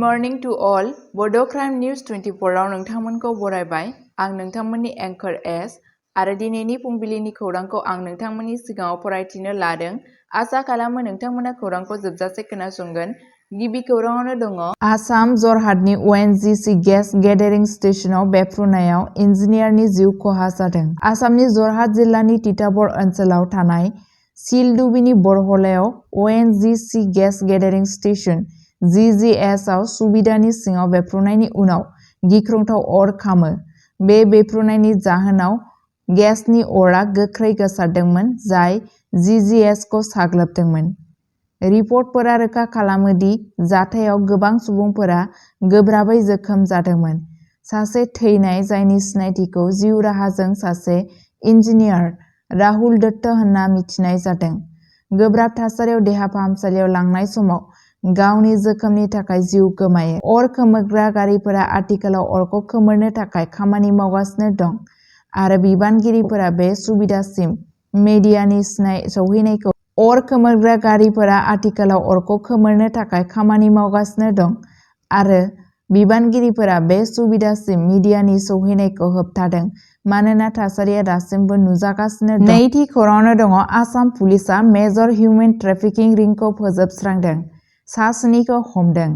morning to all. Bodo News 24 आव नोंथांमोनखौ बरायबाय। आं नोंथांमोननि एंकर एस आरो दिनैनि फुंबिलिनि खौरांखौ आं नोंथांमोननि सिगाङाव फरायथिनो लादों। आसा खालामो नोंथांमोना खौरांखौ जोबजासे खोनासंगोन। गिबि खौराङावनो दङ आसाम जरहाटनि ONGC गेस गेदारिं स्टेशनाव बेफ्रुनायाव इन्जिनियारनि जिउ खहा जादों। आसामनि जरहाट जिल्लानि तिताबर ओनसोलाव थानाय सिलदुबिनि बरहलायाव ONGC गेस गेदारिं स्टेशन GGS आव सुबिदानि सिङाव बेफ्रुनायनि उनाव गिख्रंथाव अर खामो। बे बेफ्रुनायनि जाहोनाव गेसनि अरआ गोख्रै गोसारदोंमोन जाय GGS खौ साग्लोबदोंमोन। रिपर्टफोरा रोखा खालामो दि जाथायाव गोबां सुबुंफोरा गोब्राबै जोखोम जादोंमोन। सासे थैनाय जायनि सिनायथिखौ जिउ राहाजों सासे इन्जिनियार राहुल दत्त होनना मिथिनाय जादों। गोब्राब थासारियाव देहा फाहामसालियाव लांनाय समाव गावनि जोखोमनि थाखाय जिउ गोमायो। अर खोमोरग्रा गारिफोरा आथिखालाव अरखौ खोमोरनो थाखाय खामानि मावगासिनो दं आरो बिबानगिरिफोरा बे सुबिदासिम मिडियानि सौहैनायखौ अर खोमोरग्रा गारिफोरा आथिखालाव अरखौ खोमोरनो थाखाय खामानि मावगासिनो दं आरो बिबानगिरिफोरा बे सुबिदासिम मिडियानि सौहैनायखौ होबथादों मानोना थासारिया दासिमबो नुजागासिनो दं। नैथि खौराङावनो दङ आसाम पुलिसआ मेजर हिउमेन ट्रेफिकिं रिंखौ फोजोबस्रांदों। सा 7 खौ हमदों।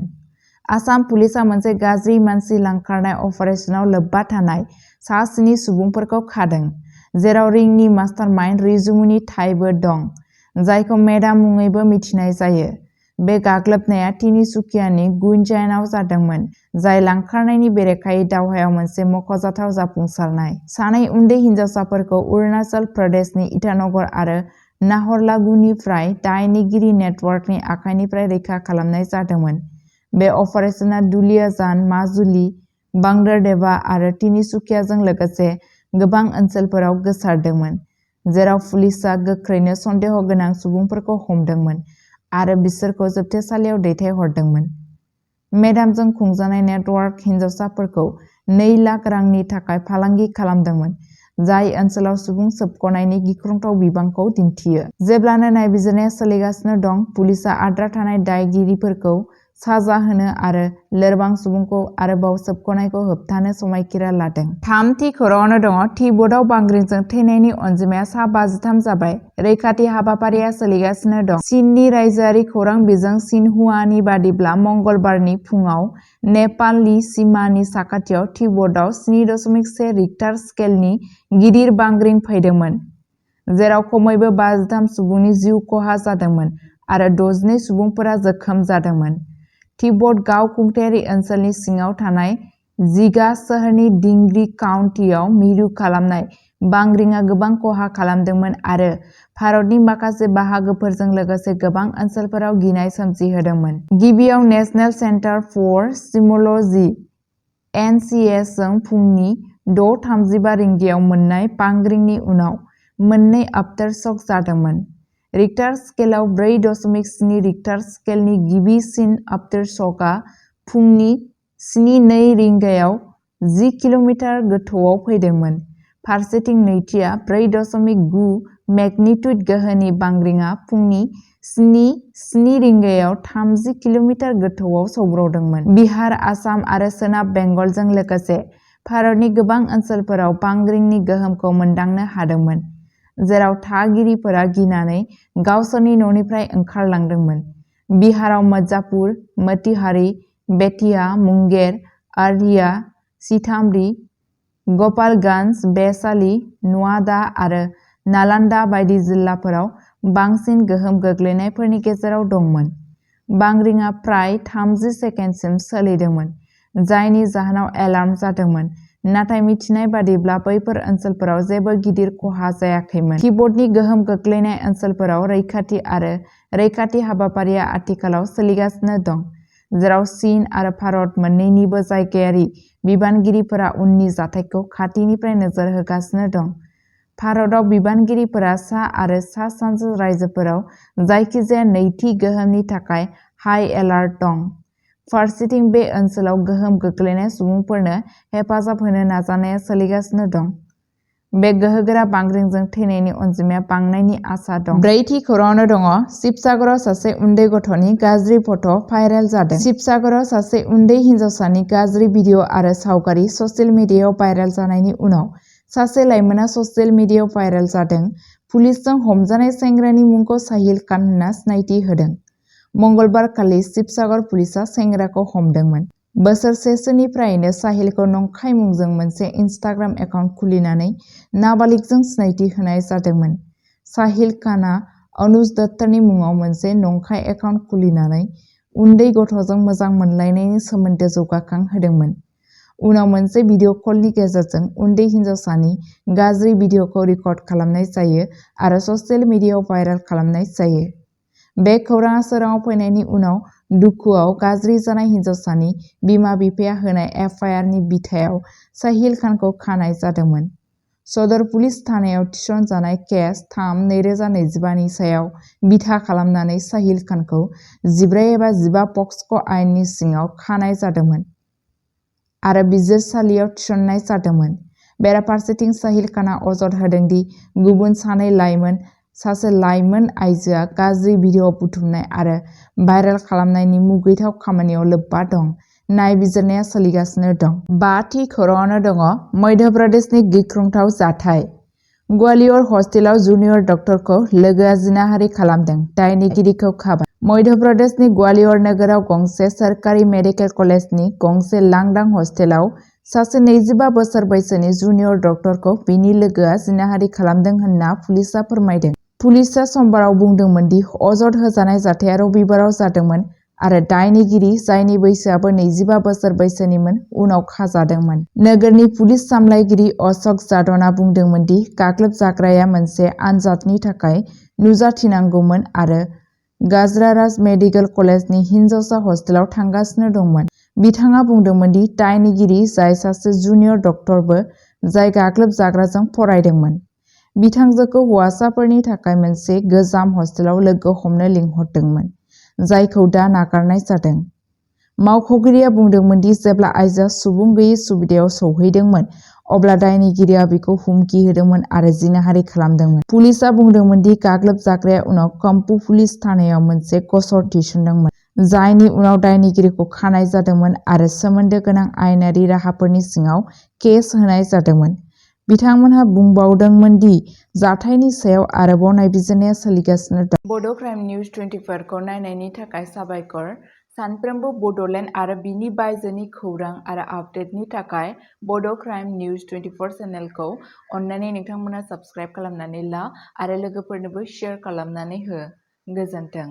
आसाम पुलिसआ मोनसे गाज्रि मानसि लांखारनाय अपारेसनाव लोब्बा थानाय सा 7 सुबुंफोरखौ खादों, जेराव रिंनि मास्टारमाइन्ड रिजुमुनि थाइबो दं, जायखौ मेडाम मुङैबो मिथिनाय जायो। बे गाग्लोबनाया तिनिसुकियानि गुनजायानआव जादोंमोन, जाय लांखारनायनि बेरेखायै दावहायाव मोनसे मख'जाथाव जाफुंसारनाय। सानै उन्दै हिनजावसाफोरखौ अरुणाचल प्रदेशनि ईटानगर आरो नाहरलागुनिफ्राय दायनिगिरि नेटवर्कनि आखाइनिफ्राय रैखा खालामनाय जादोंमोन। बे अपारेसना दुलियाजान, माजुली, बांदरदेवा आरो तिनिसुकियाजों लोगोसे गोबां ओनसोलफोराव गोसारदोंमोन, जेराव पुलिसआ गोख्रैनो सन्देह गोनां सुबुंफोरखौ हमदोंमोन आरो बिसोरखौ जोबथेसालियाव दैथायहरदोंमोन। मेडामजों खुंजानाय नेटवर्क हिनजावसाफोरखौ 2 लाख रांनि थाखाय फालांगि खालामदोंमोन, जाय ओनसोलाव सुबुं सोबख'नायनि गिख्रंथाव बिबांखौ दिन्थियो। जेब्लानो नायबिजिरनाया सोलिगासिनो दं, पुलिसआ आद्रा थानाय दायगिरिफोरखौ साजा होनो आरो लोरबां सुबुंखौ आरोबाव सोबख'नायखौ होबथानो समायखिरा लादों। थामथि खौराङावनो दङ तिब्बताव बांग्रिंजों थैनायनि अनजिमाया सा 53 जाबाय। रैखाथि हाबाफारिया सोलिगासिनो दं। चीननि रायजोआरि खौरां बिजों सिनहुआनि बादिब्ला मंगलबारनि फुंआव नेपालनि सिमानि साखाथियाव तिब्बताव 7.1 रिक्टार स्केलनि गिदिर बांग्रिं फैदोंमोन, जेराव खमैबो 53 सुबुंनि जिउ खहा जादोंमोन आरो 62 सुबुंफोरा जोखोम जादोंमोन। तिब्बत गावखुंथायारि ओनसोलनि सिङाव थानाय जिगा सोहोरनि दिंग्री काउन्टिआव मिरु खालामनाय बांग्रिंआ गोबां खहा खालामदोंमोन आरो भारतनि माखासे बाहागोफोरजों लोगोसे गोबां ओनसोलफोराव गिनाय सोमजिहोदोंमोन। गिबियाव नेशनेल सेन्टार फर सिस्मोलजी (NCS) जों फुंनि 6:35 रिंगायाव मोन्नाय बांग्रिंनि उनाव मोननै आफ्टरशक जादोंमोन। रिक्टार स्केलाव 4.7 रिक्टार स्केलनि गिबिसिन आफ्टरशकआ फुंनि 7:02 रिंगायाव 10 किल'मिटार गोथौआव फैदोंमोन। फारसेथिं नैथिआ 4.9 मेग्निट्युड गोहोनि बांग्रिंआ फुंनि 7:07 रिंगायाव 30 किल'मिटार गोथौआव सौग्रावदोंमोन। बिहार, आसाम आरो सोनाब बेंगलजों लोगोसे भारतनि गोबां ओनसोलफोराव बांग्रिंनि गोहोमखौ मोनदांनो हादोंमोन, जेराव थागिरिफोरा गिनानै गावसोरनि न'निफ्राय ओंखारलांदोंमोन। बिहाराव मिर्जापुर, मोतिहारी, बेतिया, मुंगेर, अररिया, सीतामढ़ी, गोपालगंज, वैशाली, नवादा आरो नालन्दा बायदि जिल्लाफोराव बांसिन गोहोम गोग्लैनायफोरनि गेजेराव दंमोन। बांग्रिंआ फ्राय 30 सेकेन्डसिम सोलिदोंमोन, जायनि जाहोनाव एलार्म जादोंमोन, नाथाय मिथिनाय बादिब्ला बैफोर ओनसोलफोराव जेबो गिदिर खहा जायाखैमोन। तिब्बतनि गोहोम गोग्लैनाय ओनसोलफोराव रैखाथि आरो रैखाथि हाबाफारिया आथिखालाव सोलिगासिनो दं, जेराव चीन आरो भारत मोन्नैनिबो जायगायारि बिबानगिरिफोरा उननि जाथायखौ खाथिनिफ्राय नोजोर होगासिनो दं। भारताव बिबानगिरिफोरा सा आरो सा-सानजा रायजोफोराव जायखिजाया नैथि गोहोमनि थाखाय हाई एलार्ट दं। फारसेथिं बे ओनसोलाव गोहोम गोग्लैनाय सुबुंफोरनो हेफाजाब होनो नाजानाया सोलिगासिनो दं। बे गोहोगोरा बांग्रिंजों थैनायनि अनजिमाया बांनायनि आसा दं। ब्रैथि खौराङावनो दङ शिबसागराव सासे उन्दै गथ'नि गाज्रि फट' भाइरेल जादों। शिबसागराव सासे उन्दै हिन्जावसानि गाज्रि भिडिअ आरो सावगारि ससियेल मिडियायाव भाइरेल जानायनि उनाव सासे लाइमोना ससियेल मिडियायाव भाइरेल जादों। पुलिसजों हमजानाय सेंग्रानि मुंखौ साहिल खान होनना सिनायथि होदों। मंगलबार खालि शिबसागर पुलिसा सेंग्राखौ हमदोंमोन। बोसोरसेसोनिफ्रायनो साहिलखौ नंखाय मुंजों मोनसे इन्स्टाग्राम एकाउन्ट खुलिनानै नाबालिगजों सिनायथि होनाय जादोंमोन। साहिल खानआ अनुज दत्तनि मुङाव मोनसे नंखाय एकाउन्ट खुलिनानै उन्दै गथ'जों मोजां मोनलायनायनि सोमोन्दो जौगाखांहोदोंमोन। उनाव मोनसे भिडिअ कलनि गेजेरजों उन्दै हिन्जावसानि गाज्रि भिडिअखौ रेकर्ड खालामनाय जायो आरो ससियेल मिडियायाव भाइरेल खालामनाय जायो। बे खौराङा सोराङाव फैनायनि उनाव दुखुआव गाज्रि जानाय हिन्जावसानि बिमा-बिफाया होनाय एफआइआरनि बिथायाव साहिल खानखौ खानाय जादोंमोन। सदर पुलिस थानायाव थिसनजानाय केस 3/2025 नि सायाव बिथा खालामनानै साहिल खानखौ 14 एबा 15 पक्सक' आयेननि सिङाव खानाय जादोंमोन आरो बिजिरसालियाव थिसननाय जादोंमोन। बेराफारसेथिं साहिल खानआ अजद होदों दि गुबुन सासे लाइमोन आइजोआ गाज्रि भिडिअ बुथुमनाय आरो भाइरेल खालामनायनि मुगैथाव खामानियाव लोब्बा दं। नायबिजिरनाया सोलिगासिनो दं। 5थि खौराङावनो दङ मध्य प्रदेशनि गिख्रंथाव जाथाय। ग्वालियर हस्टेलाव जुनियर डक्टरखौ लोगोआ जिनाहारि खालामदों। दायनिगिरिखौ खाबाय। मध्य प्रदेशनि ग्वालियर नोगोराव गंसे सोरखारि मेडिकेल कलेजनि गंसे लांदां हस्टेलाव सासे 25 बोसोर बैसोनि जुनियर डक्टरखौ बिनि लोगोआ जिनाहारि खालामदों होनना पुलिसआ फोरमायदों। पुलिसआ समबाराव बुंदोंमोन दि अजद होजानाय जाथाया रबिबाराव जादोंमोन आरो दायनिगिरि, जायनि बैसोआबो 25 बोसोर बैसोनिमोन, उनाव खाजादोंमोन। नोगोरनि पुलिस सामलायगिरि अश'क जादवआ बुंदोंमोन दि गाग्लोबजाग्राया मोनसे आनजादनि थाखाय नुजाथिनांगौमोन आरो गाजराराज मेडिकेल कलेजनि हिनजावसा हस्टेलाव थांगासिनो दंमोन। बिथाङा बुंदोंमोन दि दायनिगिरि, जाय सासे जुनियर डक्टरबो, जाय गाग्लोबजाग्राजों फरायदोंमोन, बिथांजोखौ हौवासाफोरनि थाखाय मोनसे गोजाम हस्टेलाव लोगो हमनो लिंहरदोंमोन, जायखौ दा नागारनाय जादों। मावख'गिरिया बुंदोंमोन दि जेब्ला आइजोआ सुबुं गैयै सुबिदायाव सौहैदोंमोन, अब्ला दायनिगिरिया बिखौ हुमखि होदोंमोन आरो जिनाहारि खालामदोंमोन। पुलिसआ बुंदोंमोन दि गाग्लोबजाग्राया उनाव कम्पु पुलिस थानायाव मोनसे गसर थिसनदोंमोन, जायनि उनाव दायनिगिरिखौ खानाय जादोंमोन आरो सोमोन्दो गोनां आयेनारि राहाफोरनि सिङाव केस होनाय जादोंमोन। बिथांमोनहा बुंबावदोंमोन दि जाथायनि सायाव आरोबाव नायबिजिरनाया सोलिगासिनो दं। बड' क्राइम निउज 24 खौ नायनायनि थाखाय साबायखर। सानफ्रोमबो बड'लेण्ड आरो बिनि बायजोनि खौरां आरो आपडेटनि थाखाय बड' क्राइम निउज 24 चेनेलखौ अननानै नोंथांमोना साबस्क्राइब खालामनानै ला आरो लोगोफोरनोबो शेयार खालामनानै हो। गोजोन्थों।